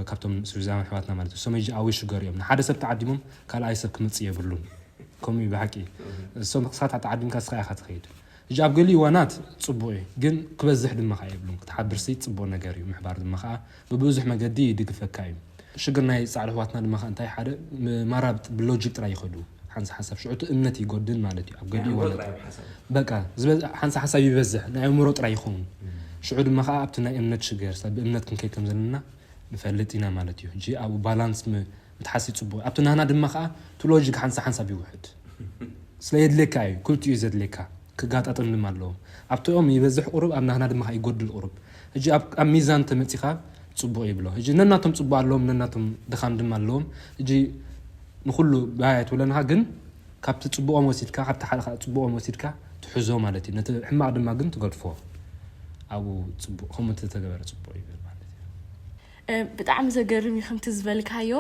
ካብቶም ሱዛን ኣሕዋትና ማለት እዩ። እሶም ሕጂ ኣዊ ሽገር እዮም። ንሓደ ሰብ ተዓዲሞም ካልኣይ ሰብ ክመጽእ የብሉን። ከምኡ እዩ ብሓቂ። እሶም ክሳት ተዓዲምካ እስኻ ኢኻ ትኸይድ። ሕጂ ኣብ ገሊኡ እዋናት ጽቡቕ እዩ፣ ግን ክበዝሕ ድማ ከዓ የብሉን። ክትሓብር ሲ ጽቡቕ ነገር እዩ። ምሕባር ድማ ከዓ ብብዙሕ መገዲ ይድግፈካ እዩ። ሽግር ናይ ጻዕዳ ኣሕዋትና ድማ ከዓ እንታይ ሓደ ማራ ብሎጂክ ጥራይ ይኸዱ። ሓንሳ ሓሳብ ሽዑ እቲ እምነት ይጎድል ማለት እዩ። ኣብ ገሊኡ እዋናት በቃ ሓንሳ ሓሳብ ይበዝሕ፣ ናይ ኣእምሮ ጥራይ ይኸውን። ሽዑ ድማ ከዓ ኣብቲ ናይ እምነት ሽገር ሰብ ብእምነት ክንከይድ ከም ዘለና ንፈልጥ ኢና ማለት እዩ። ሕጂ ኣብኡ ባላንስ ምትሓስ እዩ ጽቡቕ። ኣብቲ ናህና ድማ ከዓ እቲ ሎጂክ ሓንሳ ሓንሳብ ይውሕድ። ስለ የድልየካ እዩ፣ ክልቲኡ እዩ ዘድልየካ። ክጋጣጠም ድማ ኣለዎ። ኣብቲኦም ይበዝሕ ቁሩብ፣ ኣብ ናህና ድማ ከዓ ይጎድል ቁሩብ። ሕጂ ኣብ ሚዛን ተመጺኻ ጽቡቕ ይብሎ። ሕጂ ነናቶም ጽቡቕ ኣለዎም፣ ነናቶም ድኻም ድማ ኣለዎም። ሕጂ ንኹሉ ባያ ትብለንኻ፣ ግን ካብቲ ጽቡቖም ወሲድካ፣ ካብቲ ሓደ ከዓ ጽቡቖም ወሲድካ ትሕዞ ማለት እዩ። ነቲ ሕማቕ ድማ ግን ትገድፎ። ኣብኡ ጽቡቕ፣ ከምኡ እንተተገበረ ጽቡቕ ይብል ማለት እዩ። ብጣዕሚ ዘገርም እዩ ከምቲ ዝበልካዮ።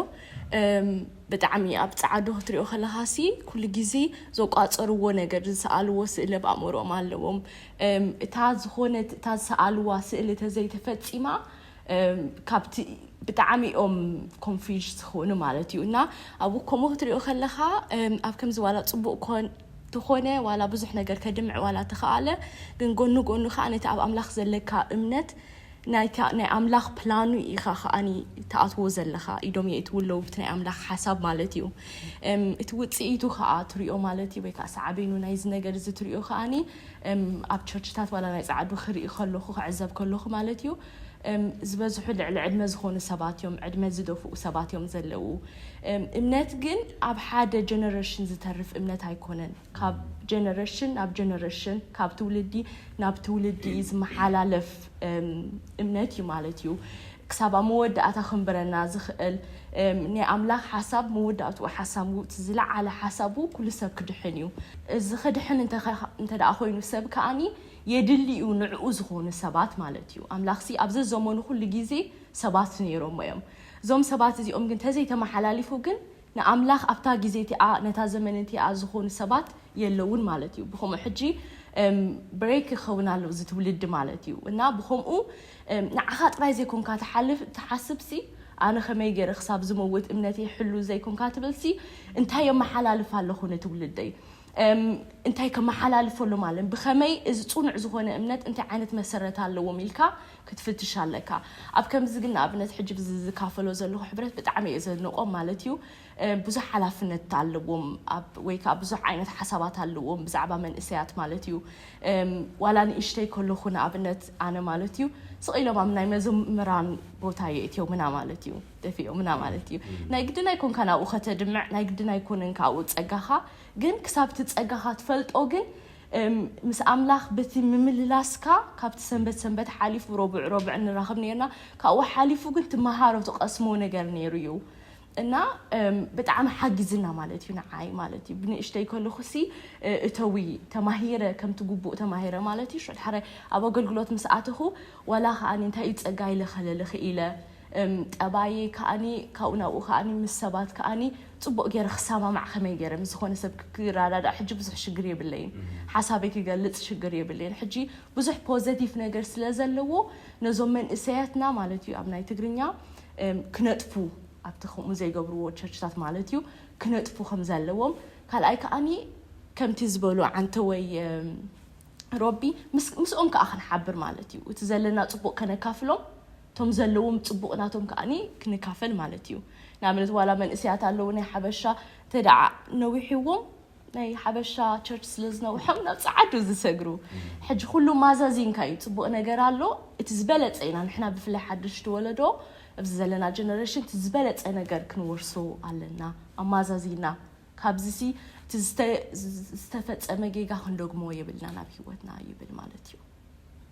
ብጣዕሚ ኣብ ፃዕዱ ክትሪኦ ከለካ ሲ ኩሉ ግዜ ዘቋፀርዎ ነገር ዝሰኣልዎ ስእሊ ኣብ ኣእምሮኦም ኣለዎም። እታ ዝኾነት እታ ዝሰኣልዋ ስእሊ ተዘይተፈፂማ ካብቲ ብጣዕሚ እዮም ኮንፊዝ ዝኮኑ ማለት እዩ። እና ኣብኡ ከምኡ ክትሪኦ ከለካ ኣብ ከምዚ ዋላ ፅቡቅ ኮን ተኾነ ዋላ ብዙሕ ነገር ከድምዕ ዋላ ተኸኣለ ግን ጎኑ ጎኑ ከዓ ነቲ ኣብ ኣምላኽ ዘለካ እምነት ናይታ ናይ ኣምላኽ ፕላኑ ኢኻ ከኣኒ ትኣትዎ ዘለኻ ኢዶም የእትዉ ኣለዉ ብቲ ናይ ኣምላኽ ሓሳብ ማለት እዩ። እቲ ውፅኢቱ ከዓ ትሪኦ ማለት እዩ ወይ ከዓ ሰዓቤኑ ናይዚ ነገር እዚ ትሪኦ ከኣኒ ኣብ ቸርችታት ዋላ ናይ ፃዕዱ ክርኢ ከለኹ ክዕዘብ ከለኹ ማለት እዩ ዝበዝሑ ልዕሊ ዕድመ ዝኾኑ ሰባት እዮም ዕድመ ዝደፍኡ ሰባት እዮም ዘለዉ። እምነት ግን ኣብ ሓደ ጀነሬሽን ዝተርፍ እምነት ኣይኮነን። ካብ ጀነሬሽን ናብ ጀነሬሽን ካብ ትውልዲ ናብ ትውልዲ ዝመሓላለፍ እምነት እዩ ማለት እዩ። ክሳብ ኣብ መወዳእታ ክንብረና ዝኽእል ናይ ኣምላኽ ሓሳብ መወዳእትኡ ሓሳቡ እቲ ዝለዓለ ሓሳቡ ኩሉ ሰብ ክድሕን እዩ። እዚ ክድሕን እንተ ደኣ ኮይኑ ሰብ ከኣኒ የድሊ እዩ ንዕኡ ዝኾኑ ሰባት ማለት እዩ። ኣምላኽሲ ኣብ ዘዘመኑ ኩሉ ግዜ ሰባት ነይሮሞ እዮም። እዞም ሰባት እዚኦም ግን ተዘይተመሓላሊፉ ግን ንኣምላኽ ኣብታ ግዜ እቲኣ ነታ ዘመን እቲኣ ዝኾኑ ሰባት የለውን ማለት እዩ። ብኸምኡ ሕጂ ብሬክ ይኸውን ኣሎ እዚ ትውልዲ ማለት እዩ። እና ብኸምኡ ንዓኻ ጥራይ ዘይኮንካ ትሓልፍ ትሓስብ ሲ ኣነ ከመይ ገይረ ክሳብ ዝመውት እምነተይ ሕሉ ዘይኮንካ ትብል ሲ እንታይ የመሓላልፍ ኣለኹ ንትውልደይ እንታይ ከመሓላልፈሎም ኣለን ብኸመይ እዚ ፅኑዕ ዝኾነ እምነት እንታይ ዓይነት መሰረት ኣለዎም ኢልካ ክትፍትሽ ኣለካ። ኣብ ከምዚ ግን ንኣብነት ሕጂ ብዚ ዝካፈሎ ዘለኹ ሕብረት ብጣዕሚ እየ ዘድንቆም ማለት እዩ። ብዙሕ ሓላፍነት ኣለዎም ወይ ከዓ ብዙሕ ዓይነት ሓሳባት ኣለዎም ብዛዕባ መንእሰያት ማለት እዩ። ዋላ ንእሽተይ ከለኹ ንኣብነት ኣነ ማለት እዩ ስቕ ኢሎም ኣብ ናይ መዘምራን ቦታ የእትዮምና ማለት እዩ ደፊኦምና ማለት እዩ። ናይ ግድን ኣይኮንካ ናብኡ ከተድምዕ ናይ ግድን ኣይኮነን ካብኡ ፀጋኻ ግን ክሳብ እቲ ፀጋኻ ትፈልጦ ግን ምስ ኣምላኽ በቲ ምምልላስካ ካብቲ ሰንበት ሰንበት ሓሊፉ ረቡዕ ረቡዕ ንራኸብ ነርና ካብኡ ሓሊፉ ግን ትመሃሮ ትቐስሞ ነገር ነይሩ እዩ እና ብጣዕሚ ሓጊዝና ማለት እዩ ንዓይ ማለት እዩ ብንእሽተይ ከለኹ ሲ እተዊ ተማሂረ ከምቲ ግቡእ ተማሂረ ማለት እዩ ሽድሓረ ኣብ ኣገልግሎት ምስ ኣተኹ ዋላ ከዓኒ እንታይ እዩ ፀጋ ኢለ ከለለ ክኢለ ጠባየይ ከዓኒ ካብኡ ናብኡ ከዓኒ ምስ ሰባት ከዓኒ ፅቡቕ ገይረ ክሰማማዕ ከመይ ገይረ ምስ ዝኾነ ሰብ ክረዳዳእ ሕጂ ብዙሕ ሽግር የብለይን ሓሳበይ ክገልፅ ሽግር የብለይን ሕጂ ብዙሕ positive ነገር ስለ ዘለዎ ነዞም መንእሰያትና ማለት እዩ ኣብ ናይ ትግርኛ ክነጥፉ ኣብቲ ከምኡ ዘይገብርዎ ቸርችታት ማለት እዩ ክነጥፉ ከም ዘለዎም ካልኣይ ከዓኒ ከምቲ ዝበሉ ዓንተ ወይ ሮቢ ምስኦም ከዓ ክንሓብር ማለት እዩ። እቲ ዘለና ፅቡቅ ከነካፍሎም፣ እቶም ዘለዎም ፅቡቅ ናቶም ከዓኒ ክንካፈል ማለት እዩ። ንኣብነት ዋላ መንእስያት ኣለዉ ናይ ሓበሻ፣ ተደዓ ነዊሕዎም ናይ ሓበሻ ቸርች ስለ ዝነውሖም ናብ ፃዓዱ ዝሰግሩ። ሕጂ ኩሉ ማዛዚንካ እዩ። ፅቡቅ ነገር ኣሎ፣ እቲ ዝበለፀ ኢና ንሕና ብፍላይ ሓደሽቲ ወለዶ ኣብዚ ዘለና ጀነሬሽን እቲ ዝበለፀ ነገር ክንወርሶ ኣለና። ኣማዛዚና ካብዚ ሲ እቲ ዝተፈፀመ ጌጋ ክንደግሞ የብልና ናብ ህይወትና ይብል ማለት እዩ።